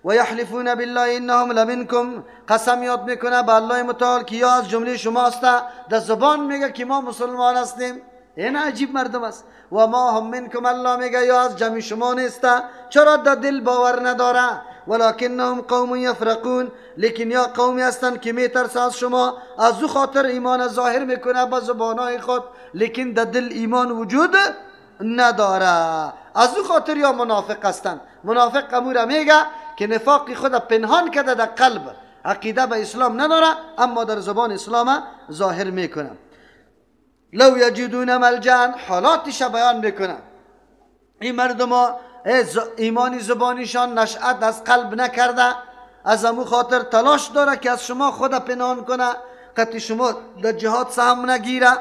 و یحلفون بالله انهم لمنکم، قسم یاد میکنه به الله متعال که یا از جمله شماست، در زبان میگه که ما مسلمان هستیم. این عجیب مردم است. و ما هم منکم، الله میگه یا از جمع شما نیست. چرا در دل باور نداره؟ ولکنهم قوم یفرقون، لیکن یا قومی هستند که میترسه از شما، از او خاطر ایمان ظاهر میکنه با زبانهای خود، لیکن در دل ایمان وجود نداره. از او خاطر یا منافق هستند. منافق امور میگه که نفاق خود پنهان کرده در قلب، عقیده به اسلام نداره اما در زبان اسلام ظاهر میکنه. لو یجدون ملجأ، حالاتش بیان میکنه. این مردم ها ایمانی زبانیشان نشأت از قلب نکرده، از امو خاطر تلاش داره که از شما خود پنهان کنه، قطع شما در جهاد سهم نگیره.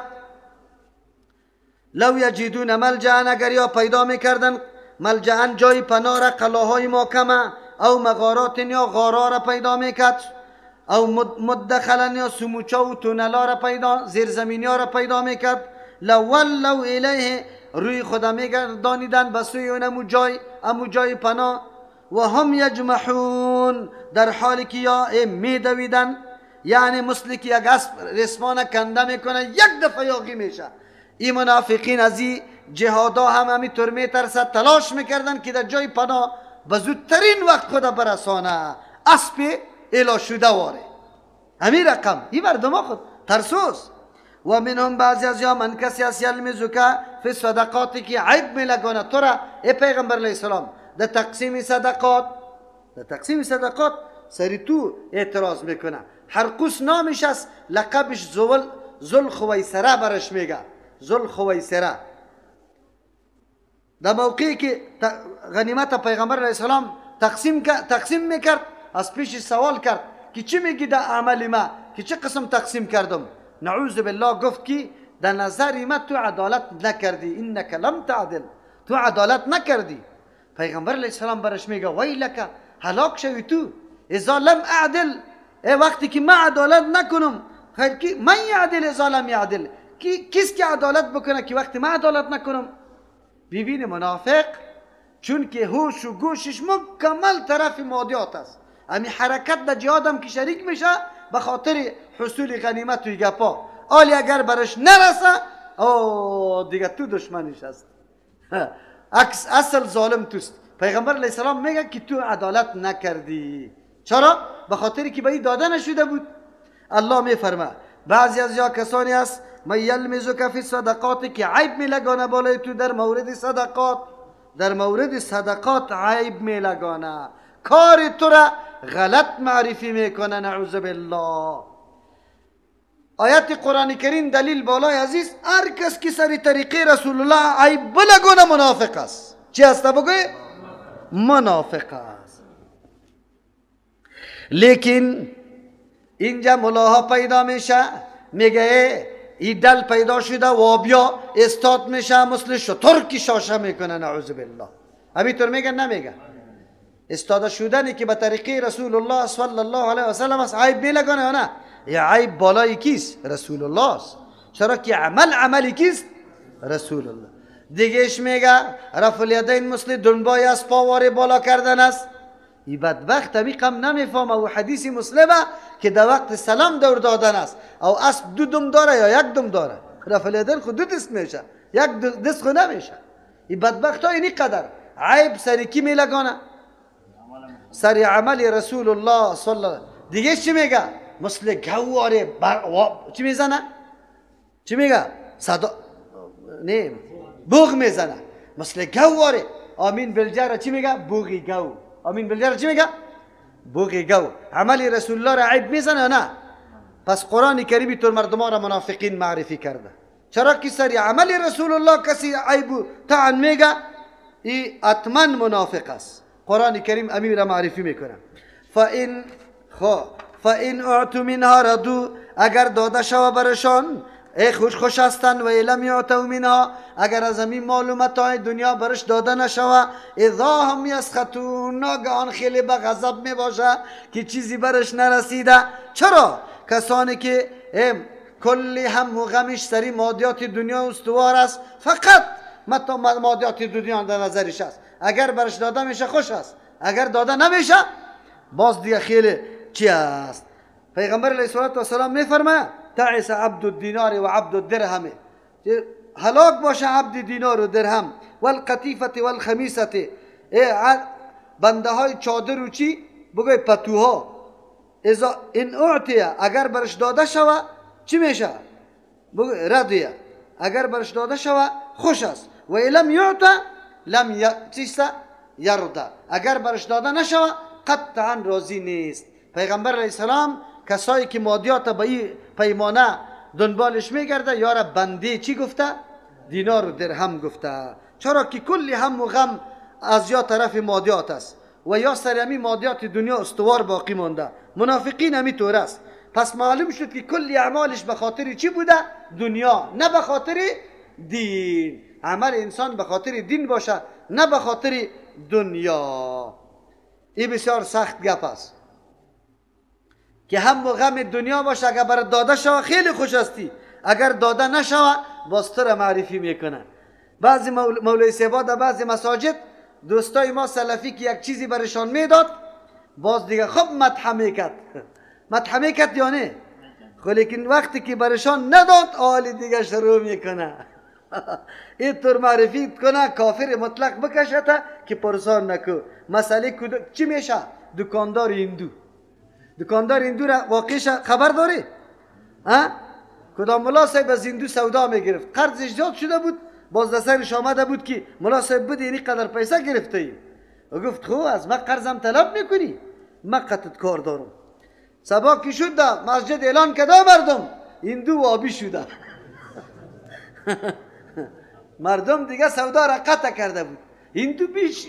لو یجدون ملجأ، اگر یا پیدا میکردن ملجأ جای پناه را، قلاهای محکمه، او مغارات یا غارا را پیدا میکرد، او مدخلا یا سموچا و تونلا را پیدا، زیرزمینی ها را پیدا میکرد. لولوا الیه، روی خدا میگردانیدن به سوی اون امو جای پناه. و هم یجمحون، در حالی که یا میدویدن، یعنی مثل که یک اسب رسمان کنده میکنه یک دفعه یاغی میشه. این منافقین از این جهادا هم همینطور میترسد، تلاش میکردن که در جای پناه به زودترین وقت خدا برسانه، اسب الا شده واره. همین رقم این مردم خود ترسوس. و منهم بعضی از یا من کسی از یلمزک فی صدقات، که عیب میلگانه تو را ای پیغمبر علیه السلام در تقسیم صدقات، در تقسیم صدقات سری تو اعتراض میکنه. حرقوس نامش است، لقبش ذوالخویسره برش میگه، ذوالخویسره. در موقعی که غنیمت پیغمبر علیه السلام تقسیم میکرد، از پیش سوال کرد که چی میگی در عمل ما، که چه قسم تقسیم کردم؟ نعوذ بالله گفت که در نظر ما تو عدالت نکردی، انک لم تعدل، تو عدالت نکردی. پیغمبر علیه السلام برش میگه ویلک، هلاک شوی تو، اذا لم اعدل، ای وقتی که ما عدالت نکنم، خیر کی من یعدل اذا لم یعدل، کس که عدالت بکنه که وقتی ما عدالت نکنم. ببین منافق چون که هوش و گوشش مکمل طرف مادیات است، امی حرکت در جهادم که شریک میشه به خاطر حصول غنیمت و گپا، آلی اگر برش نرسه او دیگه تو دشمنش است، عکس اصل ظالم توست. پیغمبر علیه السلام میگه که تو عدالت نکردی. چرا؟ به خاطر که به این داده نشده بود. الله میفرمه بعضی از یا کسانی است من یلمزک فی صدقات، که عیب میلگانه بالای تو در مورد صدقات، در مورد صدقات عیب میلگانه، کار تو را غلط معرفی میکنه، نعوذ بالله. آیت قرآن کریم دلیل بالای عزیز، هر کس که سر طریقه رسول الله عیب بلگونه منافق است. چی است بگوی؟ منافق است. لیکن اینجا ملاها پیدا میشه، میگه ای دل پیدا شده و بیا استاد میشه، مثل شتر که شاشه میکنه، نعوذ بالله. همینطور میگن نمیگن؟ استاده شدنی که به طریقه رسول الله صلی الله علیه و سلم است عیب میلگانه یا نه؟ یا عیب بالای کیست؟ رسول الله است. چرا که عمل عملی کیست؟ رسول الله. دیگهش میگه رفع الیدین مثل دنبای از پاوار بالا کردن است. ای بدبخت همی قم نمیفهمه و حدیث مسلمه که در وقت سلام دور دادن است، او اسب دو دم داره یا یک دم داره، رفع الیدین خود دو دست میشه، یک دست خود نمیشه. ای بدبخت ها اینی قدر عیب سر کی میلگانه؟ سر عمل رسول الله صلی الله. دیگه چی میگه؟ مثل گواره چی میزنه؟ چی میگه؟ صدا نه بوغ میزنه مثل گواره. آمین بالجره چی میگه؟ بوغی گو. آمین بالجره چی میگه؟ بوغی گو. عمل رسول الله را عیب میزنه نه؟ پس قرآن کریمی طور مردمان را منافقین معرفی کرده. چرا که سر عمل رسول الله کسی عیب و طعن میگه، ای اتمن منافق است. قرآن کریم امیر را معرفی میکنه. فإن اعطوا منها رضوا، اگر داده شوه برشان ای خوش خوش هستند، و لم یعطوا منها، اگر از همین مال و متاع دنیا برش داده نشوه، اذا هم یسخطون، ناگهان خیلی به غضب می باشه که چیزی برش نرسیده. چرا؟ کسانی که کلی هم و غمش سری مادیات دنیا استوار است، فقط مادیات دنیا در نظرش است، اگر برش داده میشه خوش است، اگر داده نمیشه باز دیگه خیلی چی است. پیغمبر علیه الصلاة والسلام میفرماید تعس عبد الدینار و عبد الدرهم، هلاک باشه عبد دینار و درهم، والقطیفه والخمیسه، بنده های چادر و چی بگوی پتوها، اذا ان اعطیه اگر برش داده شوه چی میشه؟ بگوی ردیه، اگر برش داده شوه خوش است، و لم یعطه لم چیسته یرده، اگر برش داده نشوه قطعا راضی نیست. پیغمبر علیه السلام کسایی که مادیات به این پیمانه دنبالش میگرده یاره بنده چی گفته؟ دینار و درهم گفته. چرا که کلی هم و غم از یا طرف مادیات است و یا سرمی مادیات دنیا استوار باقی مانده. منافقین همی طور است. پس معلوم شد که کلی اعمالش به خاطر چی بوده؟ دنیا، نه به خاطر دین. عمل انسان به خاطر دین باشه نه به خاطر دنیا. این بسیار سخت گپ است که هم و غم دنیا باشه، اگر برات داده شوه خیلی خوش هستی، اگر داده نشوه باز تو را معرفی میکنه. بعضی مولوی صاحبا در بعضی مساجد دوستای ما سلفی که یک چیزی برشان میداد باز دیگه خب مدح میکرد، مدح میکرد یا نه؟ خب لیکن وقتی که برشان نداد آل دیگه شروع میکنه اینطور معرفی کنه، کافر مطلق بکشته که پرسان نکو. مسئله چی میشه؟ دکاندار هندو، دکاندار هندو را واقعش خبر داری؟ ها؟ کدام ملا صاحب از هندو سودا میگرفت، قرضش زیاد شده بود، باز در سرش آمده بود که ملا صاحب بده اینی قدر پیسه گرفته ای. و گفت خب از ما قرضم طلب میکنی، ما قطعت کار دارم. صبا که شد ده مسجد اعلان کده مردم هندو وابی شده. مردم دیگه سودا را قطع کرده بود. هندو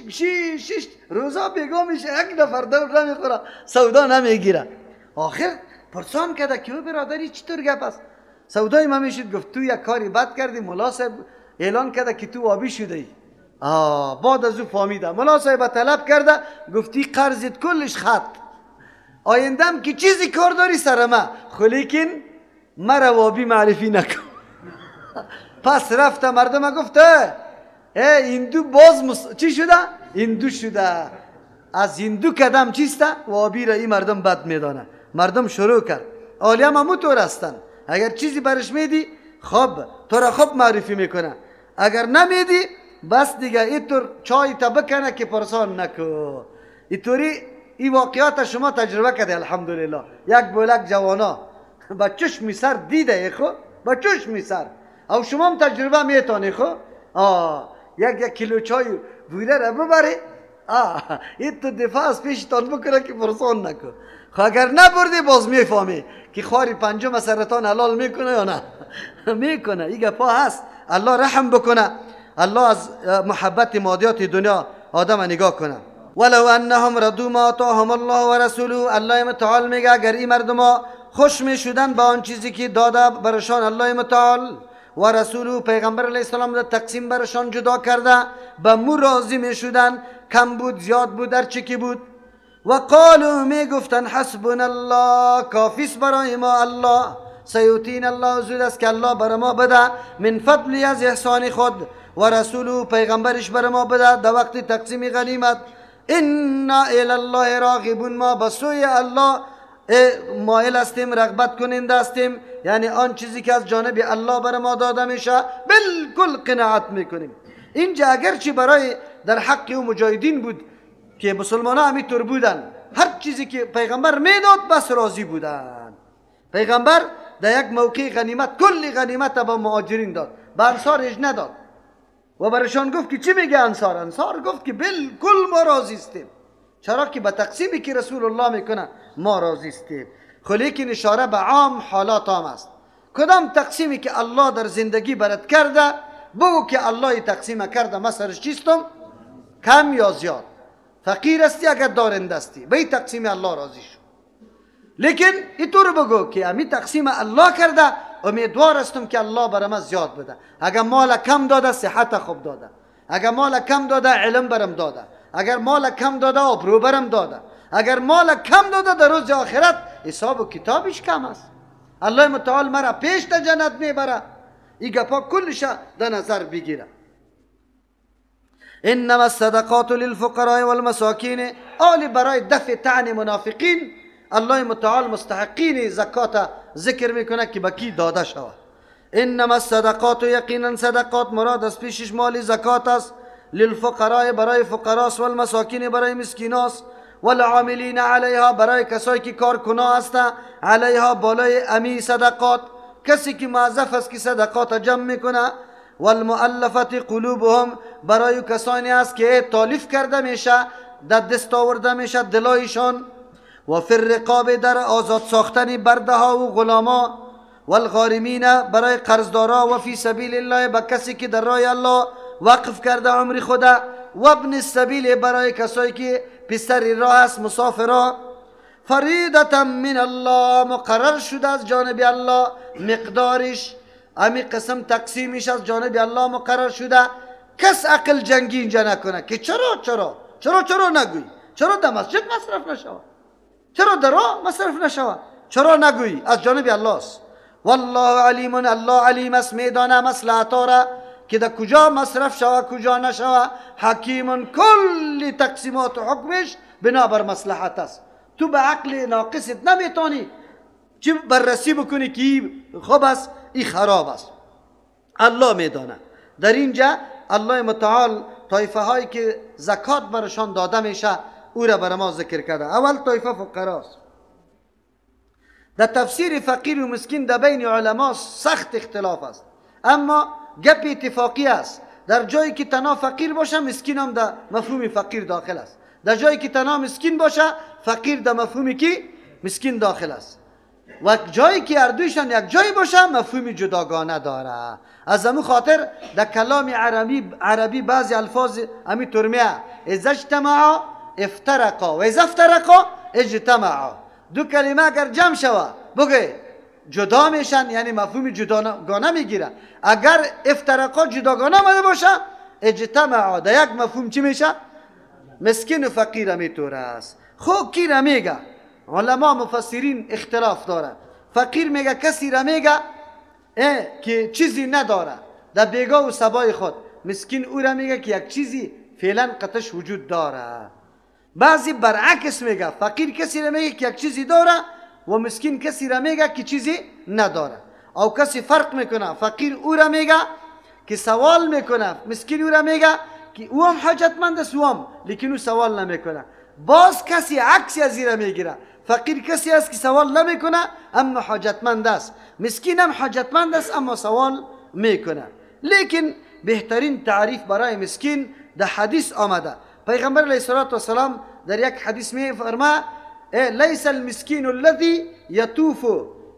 شش روزا بیگاه میشه یک نفر دور نمیخوره، سودا نمیگیره. آخر پرسان کرده که او برادری چطور گپ است؟ سودای ما میشد. گفت تو یک کاری بد کردی، ملا صاحب اعلان کرده که تو آبی شده ای. بعد از او فهمیده ملا صاحب طلب کرده، گفتی قرضت کلش خط، آیندم که چیزی کار داری سر ما، خو لیکن مرا وابی معرفی نکن. پس رفته مردم گفته ای هندو باز چی شده؟ هندو شده. از هندو کدام چیسته؟ وابی را این مردم بد میدانه. مردم شروع کرد. عالی هم همونطور هستن، اگر چیزی برش میدی خب تو را خوب معرفی میکنه، اگر نمیدی بس دیگه اینطور چای تا بکنه که پرسان نکو. اینطوری این واقعیات شما تجربه کرده الحمدلله. یک بولک جوانا با چشم سر دیده خو، با چشم سر، او شما هم تجربه میتونی خو. یک کیلو چای بوره را ببره، این تو دفاع از پیشتان بکنه که پرسان نکو. خو اگر نبردی باز میفهمی که خواری پنجم سرطان حلال میکنه یا نه. میکنه. این گپا هست. الله رحم بکنه، الله از محبت مادیات دنیا آدم نگاه کنه. ولو انهم رضوا ما آتاهم الله و رسوله، الله متعال میگه اگر این مردم خوش میشدن با آن چیزی که داده برشان الله متعال و رسوله، پیغمبر علیه السلام در تقسیم برشان جدا کرده، به مو راضی میشدن، کم بود زیاد بود هر چی که بود. و قالوا میگفتن حسبنا الله، کافیست برای ما الله، سیوتین الله، زود است که الله بر ما بده من فضلی از احسان خود، و رسوله پیغمبرش بر ما بده در وقت تقسیم غنیمت. انا الی الله راغبون، ما به سوی الله مایل هستیم، رغبت کننده هستیم، یعنی آن چیزی که از جانب الله بر ما داده میشه بالکل قناعت میکنیم. اینجا اگرچه برای در حق او مجاهدین بود که مسلمان ها همینطور بودن، هر چیزی که پیغمبر میداد بس راضی بودن. پیغمبر در یک موقع غنیمت کل غنیمت به مهاجرین داد، به انصارش نداد و برشان گفت که چی میگه انصار؟ انصار گفت که بالکل ما راضی هستیم، چرا که به تقسیمی که رسول الله میکنه ما راضی هستیم. خو لیکن اشاره به عام حالات عام است. کدام تقسیمی که الله در زندگی برات کرده بگو که الله تقسیم کرده، ما سرش چیستم؟ کم یا زیاد، فقیر هستی اگر دارنده هستی، به این تقسیم الله راضی شو. لیکن اینطور بگو که امی تقسیم الله کرده، امیدوار هستم که الله برای من زیاد بده. اگر مال کم داده صحت خوب داده، اگر مال کم داده علم برم داده، اگر مال کم داده آبرو برم داده، اگر مال کم داده در روز آخرت حساب و کتابش کم است، الله متعال مرا پیش در جنت میبره. این گپا کلش در نظر بگیره. انما الصدقات للفقراء والمساکین، آل برای دفع طعن منافقین الله متعال مستحقین زکات ذکر میکنه که به کی داده شود. انما الصدقات، یقینا صدقات مراد از پیشش مال زکات است، للفقراء برای فقراست، والمساکین برای مسکیناست، والعاملین علیها برای کسایی که کارکنا هستند، علیها بالای امی صدقات، کسی که موظف است که صدقات جمع میکنه، والمؤلفة قلوبهم برای کسانی است که تالیف کرده میشه، در دست آورده میشه دلایشان، و فی الرقاب در آزاد ساختن برده ها و غلاما، والغارمین برای قرضدارا، و فی سبیل الله به کسی که در راه الله وقف کرده عمر خدا، و ابن السبیل برای کسایی که پسر راه است، مسافرا. فریدة من الله مقرر شده از جانب الله، مقدارش امی قسم تقسیمش از جانب الله مقرر شده. کس عقل جنگی اینجا نکنه که چرا چرا چرا چرا نگویی، چرا در مسجد مصرف نشود، چرا در راه مصرف نشود، چرا نگویی، از جانب الله است. والله علیم، الله علیم است، میدانه مصلحت را که در کجا مصرف شود کجا نشود. حکیم، کل تقسیمات و حکمش بنابر مصلحت است. تو به عقل ناقصت نمیتونی چی بررسی بکنی که خوب است ای خراب است، الله میدانه. در اینجا الله متعال طایفه هایی که زکات برشان داده میشه او را بر ما ذکر کرده. اول طایفه فقراست. در تفسیر فقیر و مسکین در بین علما سخت اختلاف است، اما گپ اتفاقی است. در جایی که تنها فقیر باشه مسکین هم در مفهوم فقیر داخل است، در جایی که تنها مسکین باشه فقیر در مفهوم کی مسکین داخل است، و جایی که اردویشان یک جایی باشه مفهوم جداگانه داره. از همون خاطر در کلام عربی بعضی الفاظ امی ترمیه اذا اجتمعا افترقا و اذا افترقا اجتمعا، دو کلمه اگر جمع شوه بگه جدا میشن، یعنی مفهوم جداگانه میگیره. اگر افترقا جداگانه آمده باشه اجتمعا در یک مفهوم چی میشه؟ مسکین و فقیر میتوره است. خب کی را میگه؟ علما مفسرین اختلاف داره. فقیر میگه کسی را میگه که چیزی نداره در بیگاه و صبای خود، مسکین او را میگه که یک چیزی فعلا قطش وجود داره. بعضی برعکس میگه، فقیر کسی را میگه که یک چیزی داره و مسکین کسی را میگه که چیزی نداره. او کسی فرق میکنه، فقیر او را میگه که سوال میکنه، مسکین او را میگه که او هم حاجتمند است او هم، لیکن او سوال نمیکنه. باز کسی عکسی از را میگیره، فقیر کسی است که سوال نمیکنه اما حاجتمند است، مسکین هم حاجتمند است اما سوال میکنه. لیکن بهترین تعریف برای مسکین در حدیث آمده. پیغمبر علیه الصلاة والسلام در یک حدیث میفرما لیس المسکین الذی یطوف،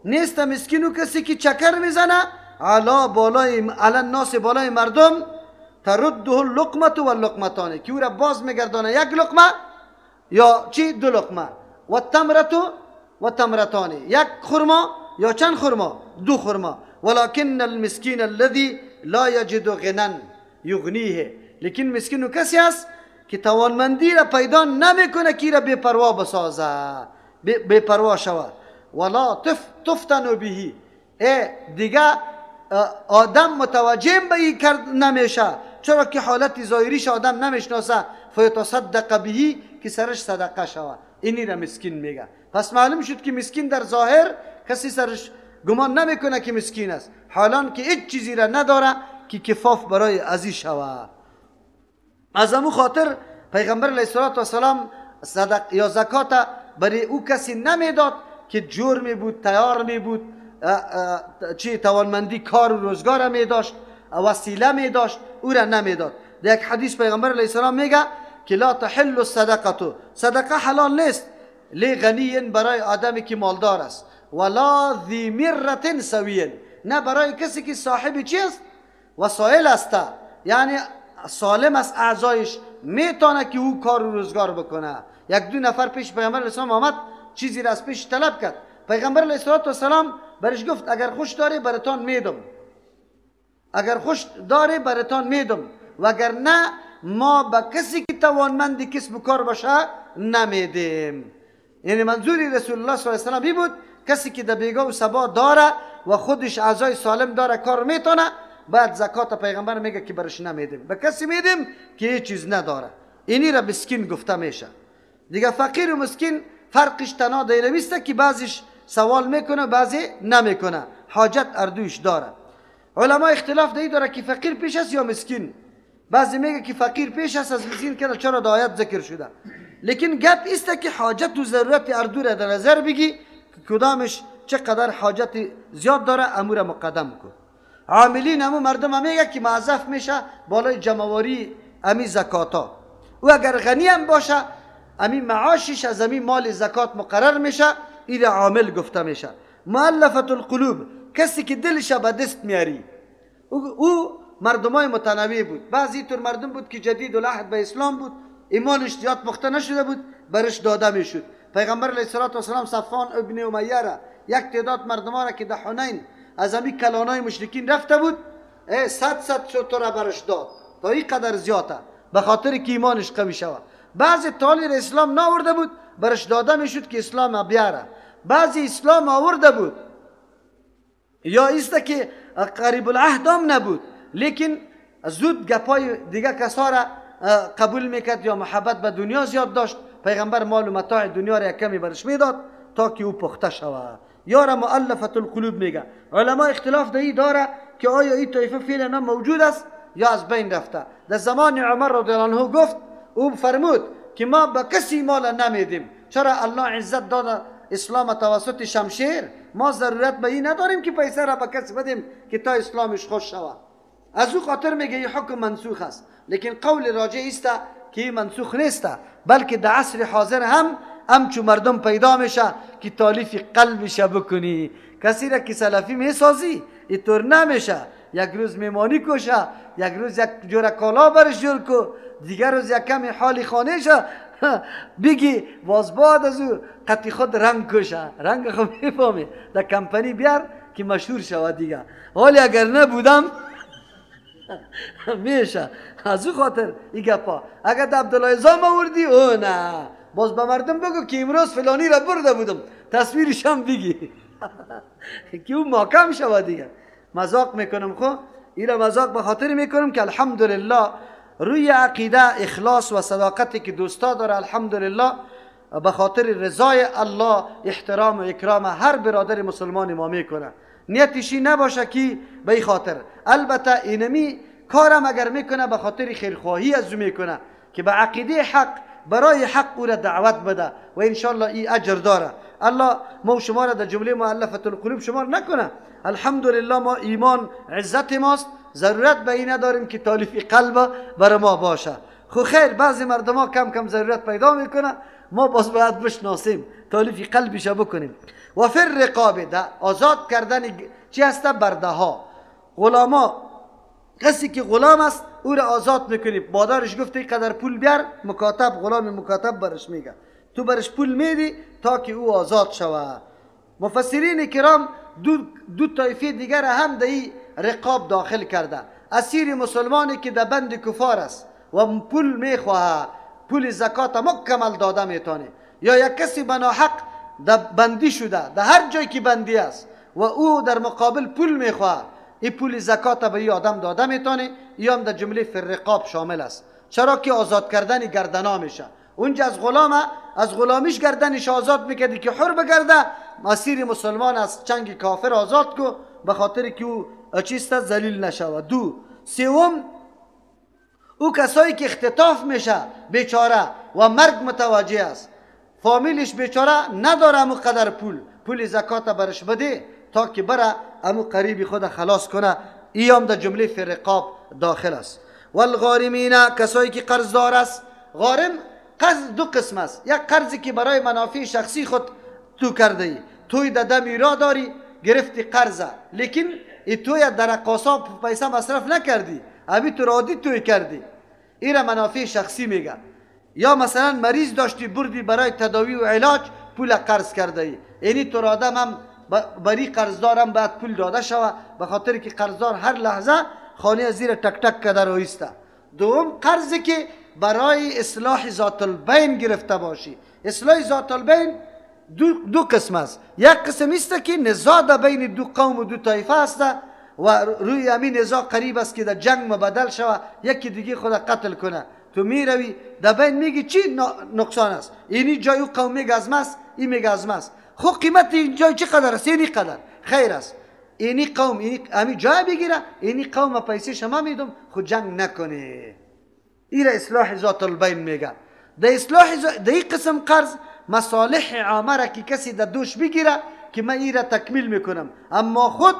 نیست مسکینو کسی که چکر میزنه علی بالای علی الناس بالای مردم، ترده اللقمة واللقمتان، که او را باز میگردانه یک لقمه یا چی دو لقمه، و التمرة و تمرتان، یک خرما یا چند خرما، دو خرما. ولكن المسکین الذی لا یجد غنا یغنیه، لیکن مسکینو کسی است که توانمندی را پیدا نمیکنه که را بی پروا بسازه، بی پروا شود. ولا تفتن به، دیگه آدم متوجه به این کرد نمیشه، چرا که حالت ظاهریش آدم نمیشناسه. فیتصدق به، که سرش صدقه شود، اینی را مسکین میگه. پس معلوم شد که مسکین در ظاهر کسی سرش گمان نمیکنه که مسکین است، حالان که هیچ چیزی را نداره که کفاف برای ازی شود. از امو خاطر پیغمبر علیه الصلاة والسلام صدق یا زکات برای او کسی نمیداد که جور می بود، تیار می بود، چی توانمندی کار و روزگار می داشت، وسیله می داشت، او را نمیداد. در یک حدیث پیغمبر علیه السلام میگه که لا تحل الصدقه، صدقه حلال نیست لغنی برای آدمی که مالدار است، ولا ذی مره سوی، نه برای کسی که صاحب چی است؟ وسایل است، یعنی سالم است اعضایش، میتونه که او کار و روزگار بکنه. یک دو نفر پیش پیغمبر علیه السلام آمد، چیزی را از پیش طلب کرد. پیغمبر علیه السلام برش گفت اگر خوش داری براتان میدم، اگر خوش داری براتان میدم، وگر نه ما به کسی که توانمند کسب و کار باشه نمیدیم. یعنی منظور رسول الله صلی الله علیه و سلم بود کسی که در بیگاه و صبا داره و خودش اعضای سالم داره کار میتونه، بعد زکات پیغمبر میگه که برش نمیدیم، به کسی میدیم که هیچ چیز نداره. اینی را مسکین گفته میشه. دیگه فقیر و مسکین فرقش تنها دیرمیسته که بعضیش سوال میکنه بعضی نمیکنه، حاجت اردوش داره. علما اختلاف دی داره که فقیر پیش است یا مسکین. بعضی میگه که فقیر پیش است از مسکین که چرا در آیت ذکر شده، لیکن گپ است که حاجت و ضرورت اردو را در نظر بگی که کدامش چقدر حاجت زیاد داره امور مقدم کن. عاملین امو مردم میگه که معذف میشه بالای جمعواری امی زکاتا، و اگر غنی هم باشه امی معاشش از امی مال زکات مقرر میشه، این عامل گفته میشه. مؤلفة القلوب کسی که دلش به دست میاری، او مردمای متنوع بود. بعضی طور مردم بود که جدید العهد به اسلام بود، ایمانش زیاد پخته نشده بود، برش داده میشد. پیغمبر علیه الصلاة والسلام صفوان ابن امیه را یک تعداد مردمان را که در حنین از امی کلانای مشرکین رفته بود، 100 شتر برش داد تا این قدر زیاده، به خاطر که ایمانش قوی شود. بعضی تالی را اسلام ناورده بود، برش داده میشد که اسلام بیاره. بعضی اسلام آورده بود یا ایسته که قریب العهد هم نبود، لیکن زود گپای دیگه کسا را قبول میکرد یا محبت به دنیا زیاد داشت. پیغمبر مال و متاع دنیا را کمی برش میداد تا که او پخته شود. یا را مؤلفة القلوب میگه. علما اختلاف دهی داره که آیا این طایفه فعلا موجود است یا از بین رفته. در زمان عمر رضی الله عنه گفت، او فرمود که ما به کسی مال نمیدیم، چرا الله عزت داده اسلام توسط شمشیر، ما ضرورت به این نداریم که پیسه را به کسی بدیم که تا اسلامش خوش شود. از او خاطر میگه این حکم منسوخ است، لیکن قول راجع است که منسوخ نیست، بلکه در عصر حاضر هم همچو مردم پیدا میشه که تالیف قلبش بکنی. کسی را که سلفی میسازی اینطور نمیشه، یک روز میمانی کشه، یک روز یک جور کالا برش جور کو، دیگر روز یک کمی حال خانه شه بگی، باز بعد از او قطی خود رنگ کشه، رنگ خود میفهمی در کمپانی بیار که مشهور شود دیگه. حالی اگر نبودم میشه. از او خاطر این گپا اگر در عبدالله زام آوردی، او نه، باز به مردم بگو که امروز فلانی را برده بودم، تصویرش هم بگی که او محکم شود دیگه. مذاق میکنم، خب این را مذاق به خاطر میکنم که الحمدلله روی عقیده اخلاص و صداقتی که دوستا داره، الحمدلله به خاطر رضای الله احترام و اکرام هر برادر مسلمان ما میکنه. نیتشی نباشه که به این خاطر، البته اینمی کارم اگر میکنه به خاطر خیرخواهی از او میکنه که به عقیده حق برای حق او را دعوت بده و انشالله این اجر داره. الله ما شما را در جمله مؤلفة القلوب شمار نکنه. الحمدلله ما ایمان عزت ماست، ضرورت به این نداریم که تالیف قلب برای ما باشه. خو خیر بعضی مردم ها کم کم ضرورت پیدا میکنه، ما باز باید بشناسیم تالیف قلبش بکنیم. و فر رقاب ده آزاد کردن چی هست؟ برده ها، غلاما. کسی که غلام است او را آزاد میکنی، بادارش گفته اینقدر پول بیار، مکاتب، غلام مکاتب برش میگه تو برش پول میدی تا که او آزاد شود. مفسرین کرام دو طایفه دیگر هم در این رقاب داخل کرده. اسیر مسلمانی که در بند کفار است و پول میخواه، پول زکات مکمل داده میتونه، یا یک کسی بناحق در بندی شده، در هر جایی که بندی است و او در مقابل پول میخواه، این پول زکات به این آدم داده میتونه، این هم در جمله فرقاب شامل است. چرا که آزاد کردن گردنا میشه. اونجا از غلام، از غلامیش گردنش آزاد میکردی که حر بگرده، اسیر مسلمان از چنگ کافر آزاد کو به خاطر که او چیست ذلیل نشود. دو سوم، او کسایی که اختطاف میشه بیچاره و مرگ متوجه است، فامیلش بیچاره نداره امو قدر پول، پول زکات برش بده تا که بره امو قریب خود خلاص کنه، ای هم در جمله فرقاب داخل است. والغارمین، کسایی که قرضدار است. غارم قرض دو قسم است، یک قرضی که برای منافع شخصی خود تو کرده ای، توی در دم را داری گرفتی قرضه، لیکن ای توی در رقاصا پیسه مصرف نکردی، ابی تو رادی توی کردی، ای را منافع شخصی میگه. یا مثلا مریض داشتی بردی برای تداوی و علاج پول قرض کرده ای، یعنی تو آدم هم بری قرضدارم باید پول داده شوه، به خاطر که قرضدار هر لحظه خانه زیر تک تک کده رویسته. دوم قرضی که برای اصلاح ذات البین گرفته باشی. اصلاح ذات البین دو قسم است. یک قسم است که نزاع در بین دو قوم و دو طایفه است و روی همین نزاع قریب است که در جنگ مبدل شوه، یکی دیگه خود قتل کنه. تو میروی در بین میگی چی نقصان است، اینی جای او قوم میگه از ماست، این میگه از ماست. خب قیمت این جای چه قدر است؟ اینی قدر خیر است. اینی قوم اینی امی جای بگیره، اینی قوم پیسه شما میدم، خود جنگ نکنه. این اصلاح ذات البین میگه. در اصلاح در این قسم قرض مصالح عامه را که کسی در دوش بگیره که من این را تکمیل میکنم، اما خود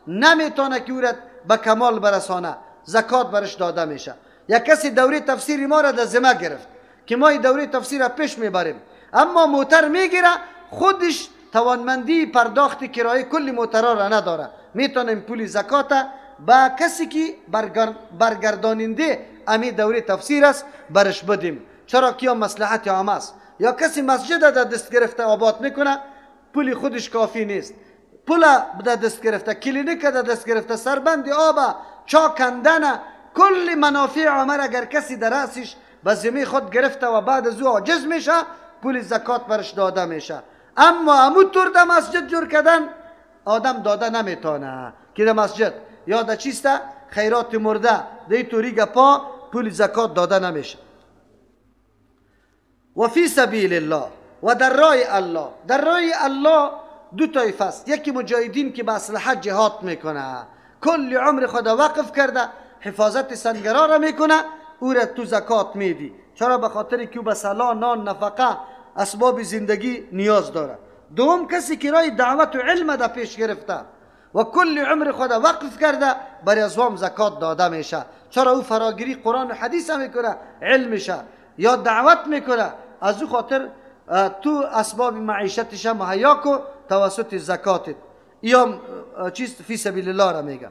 نمیتونه که او را به کمال برسانه، زکات برش داده میشه. یک کسی دوره تفسیر ما را در ذمه گرفت که ما این دوره تفسیر را پیش میبریم، اما موتر میگیره، خودش توانمندی پرداخت کرایه کل موترها را نداره، میتونیم پول زکات با کسی که برگرداننده امی دوره تفسیر است برش بدیم، چرا که یا مصلحت عامه است. یا کسی مسجد در دست گرفته آباد میکنه، پول خودش کافی نیست، پول در دست گرفته، کلینیک در دست گرفته، سربند آب، چا کندن، کل منافع عامه اگر کسی در رأسش به ذمه خود گرفته و بعد از او عاجز میشه، پول زکات برش داده میشه. اما امو طور در مسجد جور کردن آدم داده نمیتونه که در مسجد یا در چیسته خیرات مرده در این طوری گپا پول زکات داده نمیشه. و فی سبیل الله، و در راه الله. در راه الله دو طایفه است، یکی مجاهدین که به اسلحه جهاد میکنه، کل عمر خود وقف کرده، حفاظت سنگرا را میکنه، او را تو زکات میدی. چرا؟ به خاطر که او به سلا، نان، نفقه، اسباب زندگی نیاز داره. دوم کسی که رای دعوت و علم در پیش گرفته و کل عمر خود وقف کرده، برای ازوام زکات داده میشه. چرا؟ او فراگیری قرآن و حدیث میکنه، علمشه یا دعوت میکنه، از او خاطر تو اسباب معیشتش مهیا کو توسط زکاتت. یا چیز فی سبیل الله را میگه.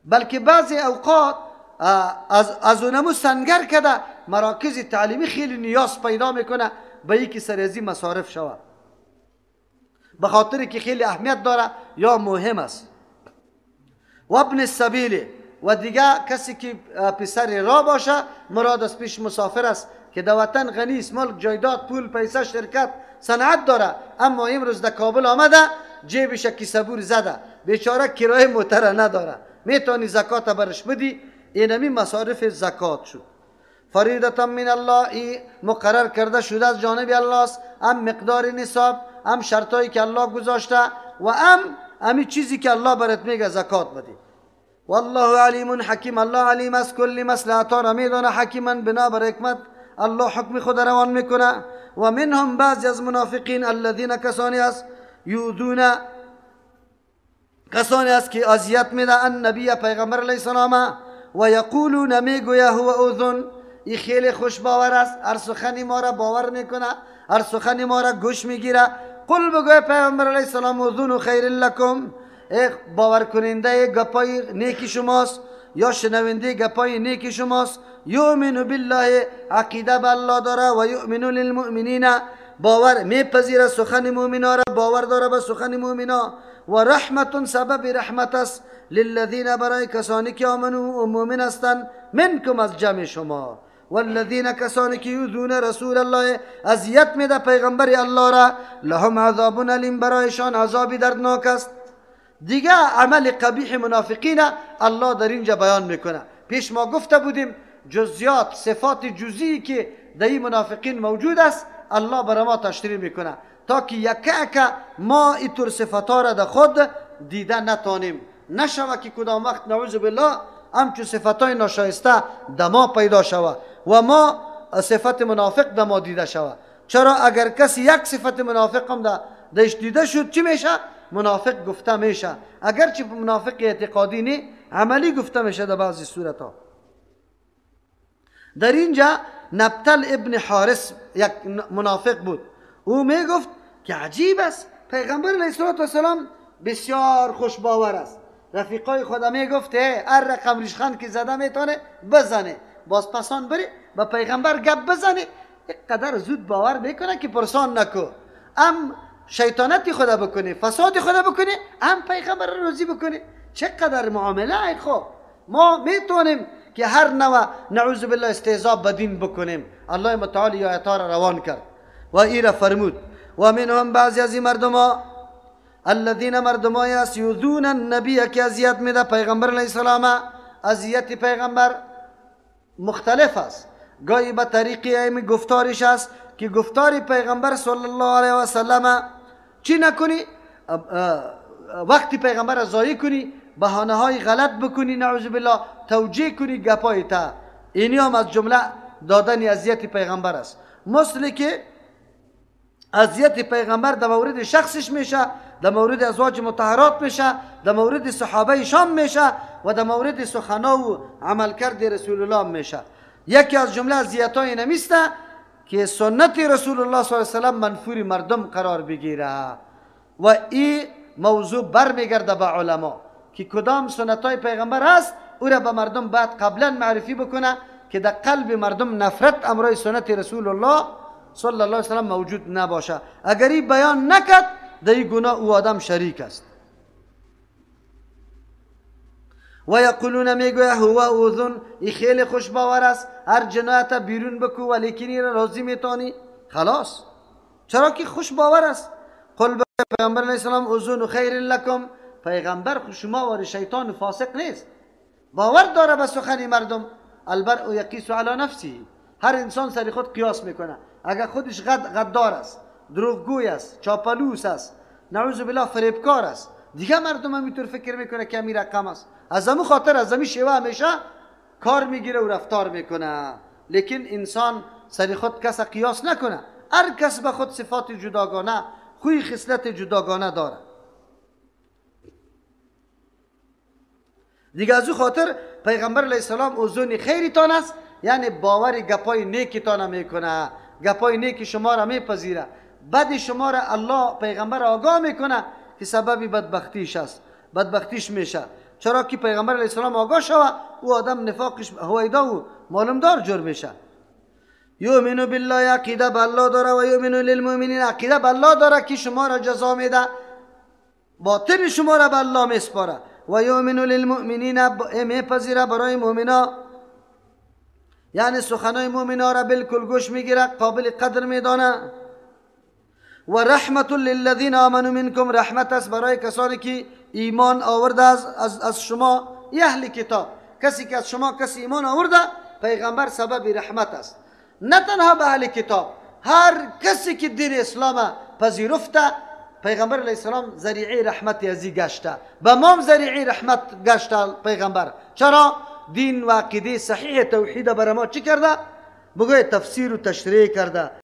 بلکه بعضی اوقات از اونمو سنگر کده مراکز تعلیمی خیلی نیاز پیدا میکنه به یکی سریزی مصارف شود، به خاطر که خیلی اهمیت داره یا مهم است. و ابن السبیل، و دیگه کسی که پسر را باشه، مراد از پیش مسافر است که در وطن غنی است، ملک، جایداد، پول، پیسه، شرکت، صنعت داره، اما امروز در کابل آمده جیبش کیسه زده، بیچاره کرایه موتر نداره، میتونی زکات برش بدی. اینمی مصارف زکات شد. فریضة من الله، ای مقرر کرده شده از جانب الله است، هم مقدار نصاب، هم شرطایی که الله گذاشته، و هم همی چیزی که الله برات میگه زکات بدی. والله علیم حکیم، الله علیم است، کل مصلحت را میدانه، حکیما بنابر حکمت الله حکم خود روان میکنه. و منهم بعضی از منافقین الذین کسانی است یؤذون، کسانی است که اذیت میده النبی پیغمبر علیه السلام، و یقولون میگویه هو اذن، ای خیلی خوش باور است، هر سخنی ما را باور میکنه، هر سخنی ما را گوش میگیره. قل بگوی پیغمبر علیه السلام اذن خیر لکم، ای باور کننده گپای نیکی شماست یا شنونده گپای نیکی شماست. یؤمن بالله، عقیده به الله داره، و یؤمن للمؤمنین، باور میپذیره سخن مؤمنا را، باور داره به سخن مؤمنا. و رحمت، سبب رحمت است، للذین، برای کسانی که آمنو و مؤمن هستند، منکم، از جمع شما. والذین، کسانی که یؤذون رسول الله، اذیت میده پیغمبر الله را، لهم عذاب الیم، برایشان عذابی دردناک است. دیگه عمل قبیح منافقین الله در اینجا بیان میکنه. پیش ما گفته بودیم جزئیات، صفات جزئی که در این منافقین موجود است الله برای ما تشریح میکنه تا که یکه ما اینطور صفات را در خود دیده نتانیم، نشوه که کدام وقت نعوذ بالله همچون صفتهای ناشایسته در ما پیدا شوه و ما صفت منافق در ما دیده شوه. چرا اگر کسی یک صفت منافق هم درش دیده شد چی میشه؟ منافق گفته میشه، اگرچه منافق اعتقادی نی، عملی گفته میشه در بعضی صورت ها. در اینجا نبتل ابن حارث یک منافق بود، او میگفت که عجیب است پیغمبر علیه السلام بسیار خوش باور است، رفیقای خدا میگفت هر رقم ریشخند که زده میتونه بزنه، باز پسان بری با پیغمبر گپ بزنه، قدر زود باور میکنه که پرسان نکو، ام شیطانت خدا بکنه، فساد خدا بکنه، ام پیغمبر روزی بکنه. چقدر معامله. خب ما میتونیم که هر نوع نعوذ بالله استهزاء بدین بکنیم. الله متعال آیات را روان کرد و ایره فرمود و منهم بعضی از این مردم ها الذین مردمای است یؤذون النبی که اذیت میده پیغمبر علیه السلام. اذیت پیغمبر مختلف است. گاهی به طریق این گفتارش است که گفتار پیغمبر صلی الله علیه و سلم چی نکنی؟ وقتی پیغمبر را ضایع کنی، بهانه های غلط بکنی، نعوذ بالله، توجیه کنی گپای تا، اینی هم از جمله دادن اذیت پیغمبر است. مثل که اذیت پیغمبر در مورد شخصش میشه، در مورد ازواج مطهرات میشه، در مورد صحابه شام میشه و در مورد سخنا و عملکرد رسول الله میشه. یکی از جمله اذیت های نمیسته که سنت رسول الله صلی الله علیه وسلم منفور مردم قرار بگیره و این موضوع برمیگرده به علما که کدام سنت های پیغمبر هست او را به مردم بعد قبلا معرفی بکنه که در قلب مردم نفرت امرای سنت رسول الله صلی الله علیه وسلم موجود نباشه. اگر این بیان نکرد در این گناه او آدم شریک است. و یقولون میگویه هو اذن، ای خیلی خوش باور است، هر جنایت بیرون بکو ولیکن ای را راضی میتانی، خلاص، چرا که خوش باور است. قل پیغمبر علیه السلام اذن خیر لکم، پیغمبر شما وار شیطان فاسق نیست، باور داره به سخن مردم. البرء یقیس علی نفسه، هر انسان سر خود قیاس میکنه. اگر خودش غدار است، دروغگوی است، چاپلوس است، نعوذ بالله فریبکار است، دیگه مردم هم اینطور فکر میکنه که همین رقم است. از همون خاطر از همین شیوه همیشه کار میگیره و رفتار میکنه. لیکن انسان سر خود کس قیاس نکنه، هر کس به خود صفات جداگانه، خوی خصلت جداگانه داره. دیگه از او خاطر پیغمبر علیه السلام اذن خیرتان است، یعنی باور گپای نیکتان میکنه، گپای نیک شما را میپذیره، بد شما را الله پیغمبر آگاه میکنه که سبب بدبختیش است، بدبختیش میشه. چرا که پیغمبر علیه السلام آگاه شوه او آدم نفاقش هویدا و معلومدار جور میشه. یؤمن بالله، عقیده به الله داره، و یؤمن للمؤمنین، عقیده به الله داره که شما را جزا میده، باطن شما را به الله میسپاره. و یؤمن للمؤمنین، میپذیره برای مؤمنا، یعنی سخنای مؤمنا را بالکل گوش میگیره، قابل قدر میدانه. و رحمت للذین آمنوا منکم، رحمت است برای کسانی که ایمان آورده از شما، اهل کتاب، کسی که از شما کسی ایمان آورده، پیغمبر سبب رحمت است. نه تنها به اهل کتاب، هر کسی که دین اسلام پذیرفته، پیغمبر علیه السلام ذریعه رحمت ازی گشته، به مام ذریعه رحمت گشته پیغمبر. چرا؟ دین و عقیده صحیح توحید برای ما چی کرده؟ بگوی تفسیر و تشریح کرده.